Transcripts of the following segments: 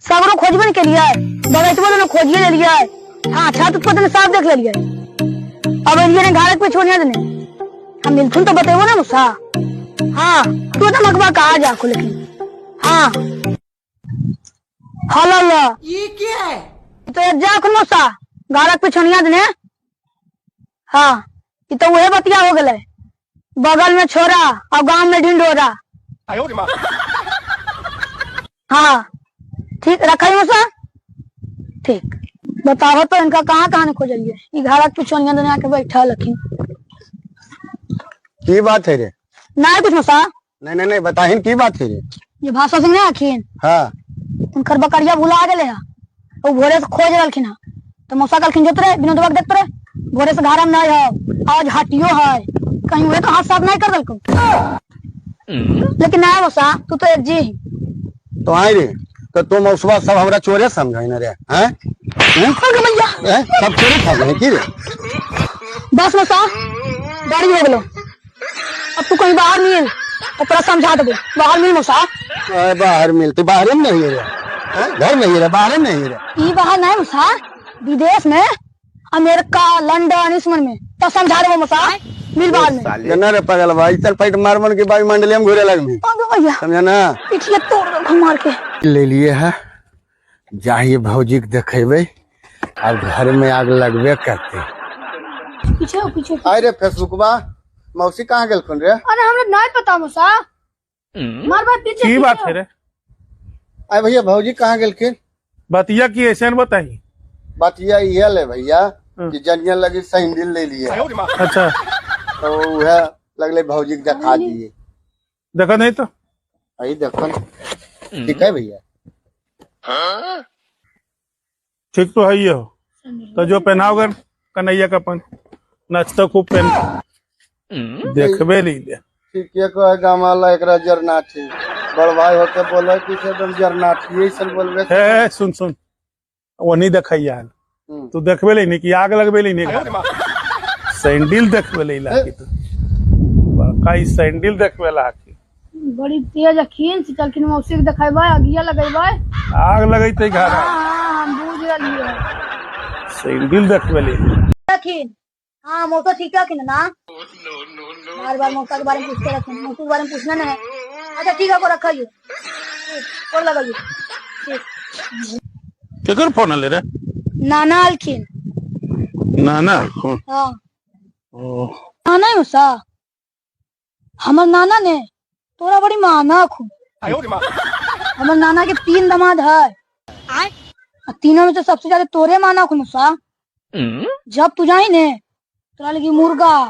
सगरो खोजबे ने केलिए, बगैचबो ने खोजिए लेलिए। हाँ, छत पर तने साफ देख लेलिए। अब एलिए ने घर पे छोड़िया देने हम मिलथुन तो बतेबो ना मौसा। हाँ, तू तो मकबा कहाँ जा को लेकिन। हाँ हलो लो, ये क्या है? तो जा खुन मौसा घर पे छोड़िया देने। हाँ, ये तो वही बतिया हो गए, बगल में छोरा और गांव में ढिंढोरा। हाँ ठीक, रखा मौसा। ठीक, बताओ तो इनका कहाँ कहाँ ने खोजलिए, ई घर के छोड़िया देने आके बैठा लखिन। की बात है रे? ना कुछ मौसा। नहीं नहीं नहीं, बताहिन की बात है रे? ये भाषा सिंह नहीं आखिन। हाँ। उनकर बकरिया भुला गेले है, वो भोरे से खोज रहलखिन है। तो मौसा कहलखिन जोत रे विनोदवा के देखते रे, भोरे से घर में नहीं है, आज हटियो है, कहीं उहे तो हाथ साफ नहीं कर देलको। लेकिन ना मौसा, तू तो एक जी ही। तो आई रे, तो तुम मौसवा सब हमरा चोरे समझे न रे? हैं? हैं? अरे भैया। हैं? सब चोरे समझे की रे? बस मौसा, बड़ी हो गेलो, अब तू कहीं बाहर मिल तो तोरा समझा देबो। बाहर मिल मौसा। अरे बाहर मिलते, बाहर में नहीं रे। हैं? घर में ही रे, बाहर में नहीं रे। ई बाहर नहीं मौसा, विदेश में, अमेरिका, लंदन, इसमन में तो समझा देबो मौसा, मिल बाहर में। ना रे पागल भाई, चल फाइट मार मन के बाई मंडली में घूरे लगमी। अरे भैया। समझा ना? पिछले तोड़ दो मार के। ले लिए है, जाहिए भौजी के देखेबे, अब घर में आग लगबे करते। पीछे हो, पीछे। अरे फेसबुकवा मौसी कहाँ गेलखुन रे? अरे हमरा नहीं पता मौसा, मार बात पीछे। की बात है रे? अरे भैया भौजी कहाँ गेलखिन? बतिया की ऐसे न बताई। बात यह ले भैया कि जनिया लगी सैंडल ले लिए। अच्छा। तो वह लगले भौजी के दिखा दिए। देखा नहीं तो? अरे देखो, ठीक है भैया। ठीक तो है ही हो। तो जो पहनाओगे कन्हैया का पन नच तो खूब पहन देखबे नहीं ले। ठीक है, कहे गाँव वाला एकरा जरनाठी बड़ भाई होके बोले कि से एकदम जरनाठी ऐसे बोलबे। हे सुन सुन, वो नहीं देखैया हल। तू देखबे ले नहीं कि आग लगबे ले नहीं, सैंडल देखबे ले लाकी, तू बड़का ई सैंडल देखबे लाकी। बड़ी तेज अखिन से चलखिन मौसी के देखेबै, अगिया लगेबै, आग लगैते घर। हाँ, हम बुझ रहलियै। सैंडल देखबे ले अखिन। हाँ मौसा ठीक है ना? बार बार मौसा के बारे में पूछते रखिन, मौसी के बारे में पूछना नहीं है। अच्छा ठीक है, को रखिए और लगाइए। ठीक। केकर फोन ले रे? नाना अलखिन। नाना फोन? हाँ। ओ। नाना है मौसा, हमर नाना ने तोरा बड़ी माना खू। हमर नाना के 3 दामाद है, और तीनों में से सबसे ज्यादा तोरे माना खू मौसा। जब तू जाई ने तोरा लगी मुर्गा,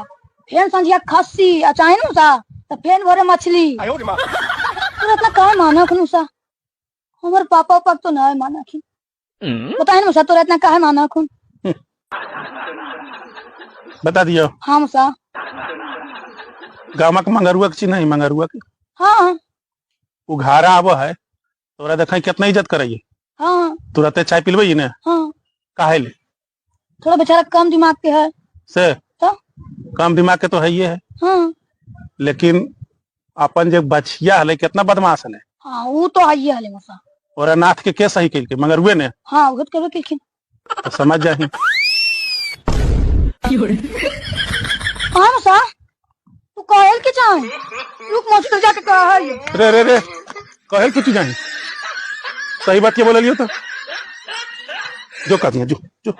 फेन संझिया खस्सी, आ चाहे ना मौसा तो फेन भरे मछली। तोरा इतना कहाँ माना खू मौसा? हमर पापा उपा तो नहीं माना खी। पता है ना मौसा तोरा इतना काहे माना खू? बता दियो। हाँ मौसा। गामक मंगरुआ के चिन्ह है, मंगरुआ के? हाँ। उ घारा आबो है तोरा देखै कितना इज्जत करैये। हाँ। तुरते चाय पिलबै ने? हाँ। काहे ले? थोड़ा बेचारा कम दिमाग के है। से? तो? कम दिमाग के तो है ही है। हाँ। लेकिन अपन जे बछिया हले कितना बदमाश हले। हाँ, वो तो है ही हले मौसा। और नाथ के के सही केलकै मंगरुए ने? हाँ, वो तो करबे केलखिन। तो समझ जाही। हाँ मौसा, तू कहल के चाहे? रुक मौसी तो जाके कहल। रे रे रे, कहल के तू जाही? सही बात के बोललियो तो? जो कर दिया, जो, जो।